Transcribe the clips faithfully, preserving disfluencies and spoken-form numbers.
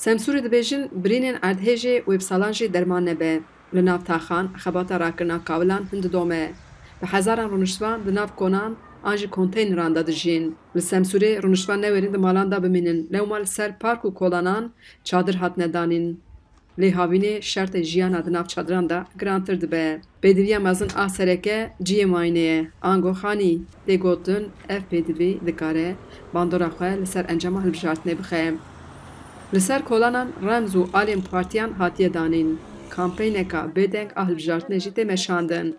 Semsûrê dibêjin birînên erdhêjê wê bi salan jî derman nebe. Li nav taxan xebata rakirina kawilan hin didome. Bi hezaran rûniştvan di nav konan an jî konteyneran de dijîn. Li Semsûrê rûniştvan newêrin di malan de bimînin, lewma li ser park û kolanan çadir hatine danîn. Lê havînê şertê jiyana di nav çadiran de girantir dibe. Pêdiviya mezin a sereke cihê mayînê ye, ango xanî. Tê gotin, ev pêdivî dikare bandora xwe li ser encama hilbijartinê bixe. Li ser kolanan remz û alên partiyan hatiye danîn. Kampeyneka bêdeng a hilbijartinê jî tê meşandin.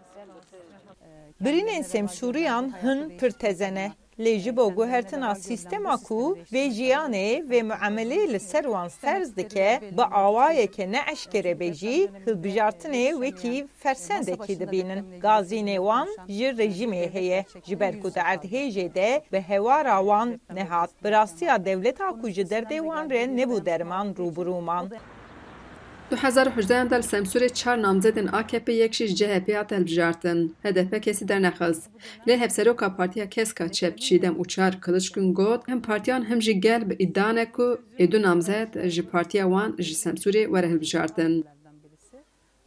Birînên Semsûriyan hin pir teze ne. Lê ji bo guhertina sîstema ku vê jiyanê, vê muamelê li ser wan ferz dike, bi awayeke ne eşkere be jî, hilbijartinê wekî fersendekî dibînin. Gazînê wan ji rejîmê heye, ji ber ku di erdhêjê de bi hewara wan nehat. Bi rastiya dewleta ku ji derdê wan re nebû derman rûbirû man. Du hezar û hejdehan de li Semsûrê çar namzedên A K P yek jî ji C H P hate hilbijartin. H D P kesî dernexist. Lê hevseroka Partiya Kesk a Çep Çîdem Uçar Kılıçgün got, him partiyan him jî gel bi îdia ne ku ê du namzet ji partiya wan ji Semsûrê were hilbijartin.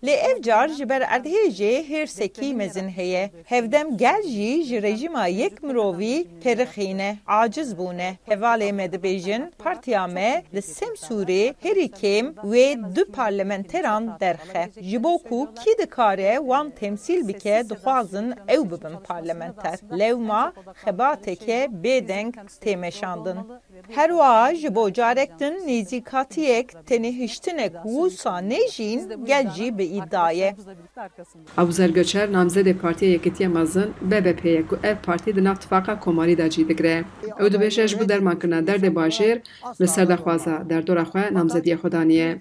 Lê ev car ji ber erdhêjê hêrsekî mezin heye. Hevdem gel jî ji rejîma yek mirovî terixîne, aciz bûne. Hevalê me dibêjin, partiya me li Semsûrê herî kêm wê du parlamenteran derxe. Ji bo ku kî dikare wan temsîl bike, dixwazin ew bibin parlamenter. Lewma xebateke bêdeng tê meşandin. Her wiha ji bo carek din nêzîkatiyek, tenêhiştinek wisa ne jîn gel jî bi îdia ye. Abuzer Göçer namzedê Partiya Yekîtiya Mezin, B B P, ye ku ev partî di nav tifaqa komarî de cî digire. Ew dibêje ji bo dermankirina derdê bajêr li ser daxwaza derdora xwe namzediya xwe daniye.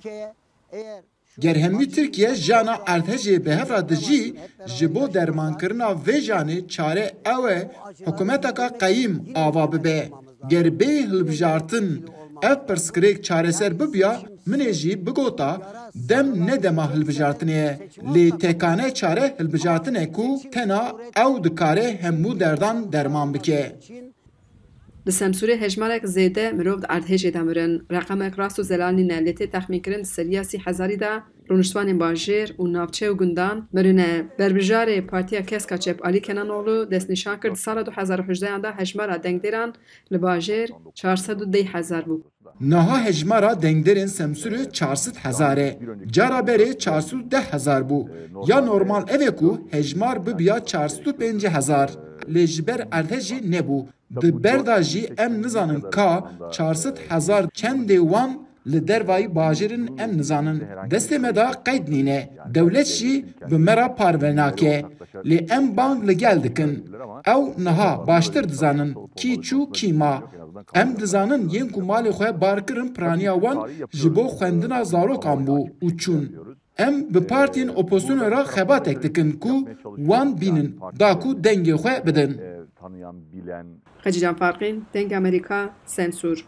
Ger hemî Tirkiye jiyana erdhejê bi hev re dijî, ji bo dermankirina vê jiyanê çare ew e hikûmeteka qeyîm ava bibe. Ger bê hilbijartin ev pirsgirêk çareser bibiya, min ê jî bigota dem ne dema hilbijartinê ye. Lê tekane çare hilbijartin e ku tena ew dikare hemû derdan derman bike. Li Semsûrê hejmarek zêde mirov di erdhêjê de mirin. Reqemek rast û zelal nîne, lê tê texmînkirin di seriya sî hezarî de rûniştvanên bajêr û navçe û gundan mirine. Berbijarê Partiya Kesk a Çep Alî Kenanoğlu destnîşan kir, di sala du hezar û hejdehan de hejmara dengdêran li bajêr çar sed û deh hezar bû. Niha hejmara dengdêrên Semsûrê çar sed hezar e. Cara berê çar sed û deh hezar bû. Ya normal ev e ku hejmar bibiya çar sed û pêncî hezar. Lê ji ber erdhejê nebû. Di ber de jî em nizanin ka çar sed hezar çendê wan li dervayî bajêr in, em nizanin. Destê me de qeyd nîne. Dewlet jî bi me re parve nake. Lê em bang li gel dikin. Ew niha baştir dizanin kî çû kî ma. Em dizanin yên ku malê xwe bar kirin piraniya wan ji bo xwendina zarokan bû û çûn. Em bi partiyên opozisyonê re xebatek dikin ku wan bînin, da ku dengê xwe bidin. Xecîcan Farqîn, Dengê Amerîka, Semsûr.